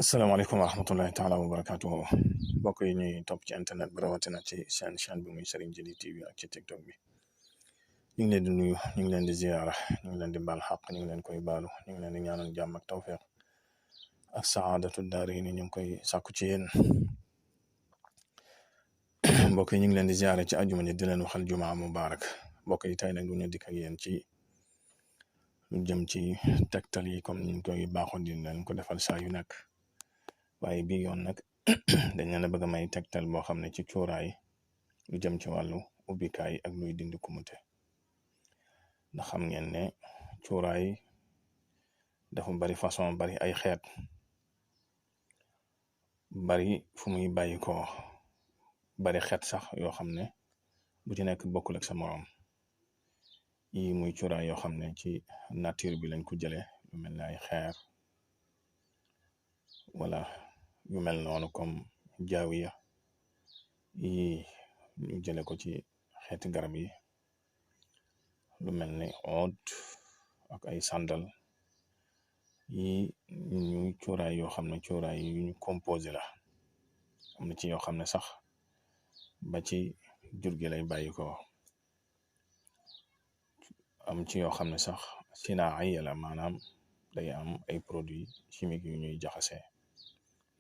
asalaamaaleykum wa rahmatullahi taala wa barakatuhu mbokk yi ñuy topp ci internet bi rawatina ci seen chaîne bi muy Serigne Djily TV ak ci TikTok bi ñu ngi leen di nuyu ñu ngi leen di ziyaara ñu ngi leen di baal xaq ñu ngi leen koy baalu ñu ngi leen di ñaanal jàmm ak tawfeex ak saadatu daari ni ñu ngi koy sàkku ci yéen mbokk yi ñu ngi leen di ziyaara ci àjjuma ji di leen waxal jumaa mubarak mbokk yi tey nag du ñu dikk ak yéen ci lu jëm ci tegtal yi comme niñ koy baaxoo di leen ko defal saa yu nekk waaye bii yoon nag dañ leen a bëgg a may tegtal boo xam ne ci cuuraay lu jëm ci wàllu ubbikaay ak luy dindi kumute ndax xam ngeen ne cuuraay dafa bari façon bari ay xeet bari fu muy bàyyi ko bari xeet sax yoo xam ne bu ci nekk bokkul ak sa morom yi muy cuuraay yoo xam ne ci nature bi lañ ko jëlee lu mel ne ay xeer wala yu mel noonu comme jaawiya yi ñu jële ko ci xeeti garab yi lu mel ni oud ak ay sandal yi ñuy cuuraay yoo xam ne cuuraay yu ñu composé la am na ci yoo xam ne sax ba ci jur gi lay bàyyi ko am ci yoo xam ne sax sinaa la maanaam day am ay produits chimiques yu ñuy jaxase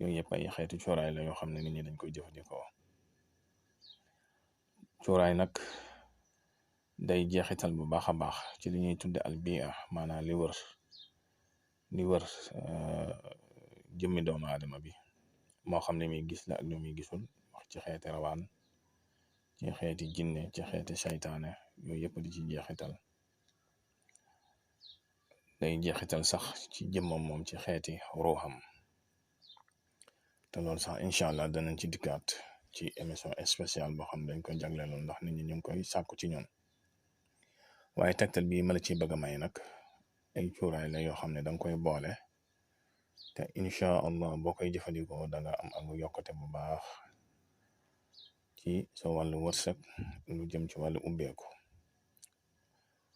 yooyu yëpp ay xeeti cuuraay la yoo xam ne nit ñi dañ koy jëfandikoo cuuraay nag day jeexital bu baax a baax ci li ñuy tudde albia maanaam li wër jëmmi doomu aadama bi moo xam ne muy gis la ak lu muy gisul wax ci xeeti rawaan ci xeeti jinne ci xeeti saytaane yooyu yëpp di ci jeexital day jeexital sax ci jëmmam moom ci xeeti ruuxam te loolu sax incha allah danañ ci dikkaat ci émission spéciale boo xam ne dañ koy jagleeloon ndax nit ñi ñu ngi koy sàkku ci ñoom waaye tegtal bii ma la ciy bëgg a may nag ay cuuraay la yoo xam ne danga koy boole te incha allah boo koy jëfandikoo da nga am ak yokkute bu baax ci sa wàllu wërsëg lu jëm ci wàllu ubbeeku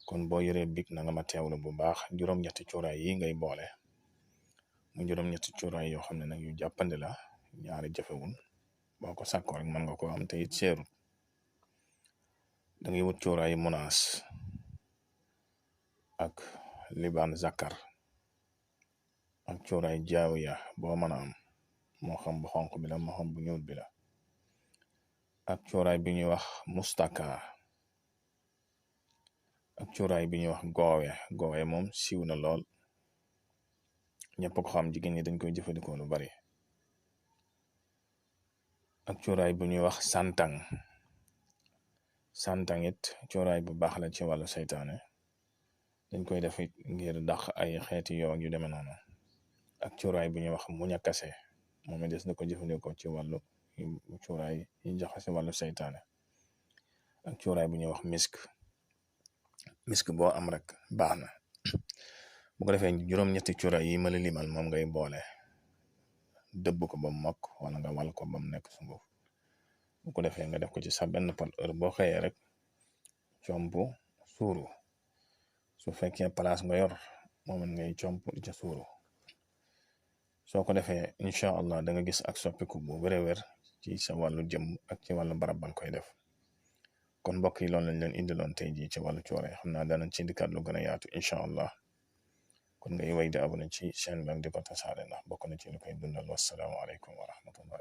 kon boo yoree big na nga ma teewlu bu baax juróom-ñetti cuuraay yi ngay boole mu juróom-ñetti cuuraay yoo xam ne nag yu jàppandi la ñaari jafewul boo ko sàkkoo rek mën nga ko am te it seerut da ngay wut cuuraay munaas ak libaan zakar ak cuuraay jaawiya boo mën a am moo xam bu xonq bi la moo xam bu ñuul bi la ak cuuraay bi ñuy wax mustaka ak cuuraay bi ñuy wax goowe moom siiw na lool ñëpp ko xam jigéen ñi dañ koy jëfandikoo lu bari ak cuuraay bu ñuy wax santang it cuuraay bu baax la ci wàllu seytaane dañ koy def ngir dàq ay xeeti yoo ak yu demee noonu ak cuuraay bu ñuy wax muñakase moom it des na ko jëfandikoo ci wàllu cuuraay yi jaxase wàllu seytaane ak cuuraay bu ñuy wax misk boo am rek baax na bu ko defee juróom-ñetti cuuraay yi ma la limal moom ngay boole dëbb ko ba mu mokk wala nga wal ko ba mu nekk sunguf bu ko defee nga def ko ci sa benn pot heure boo xëyee rek comp suuru su fekkee place nga yor moom ngay comp di ca suuru soo ko defee incha allah da nga gis ak soppiku bu wér ci sa wàllu jëm ak ci wàllu barab ba nga koy def kon mbokk yi loolu lañ leen indiloon tey jii ci wàllu cuuraay xam naa danañ ci dikkaat lu gën a yaatu incha allah kon ngay way di abonné ci chaîne bi ak di ko tasaare ndax bokk na ci lu koy dundal wassalaamu aleykum wa rahmatullah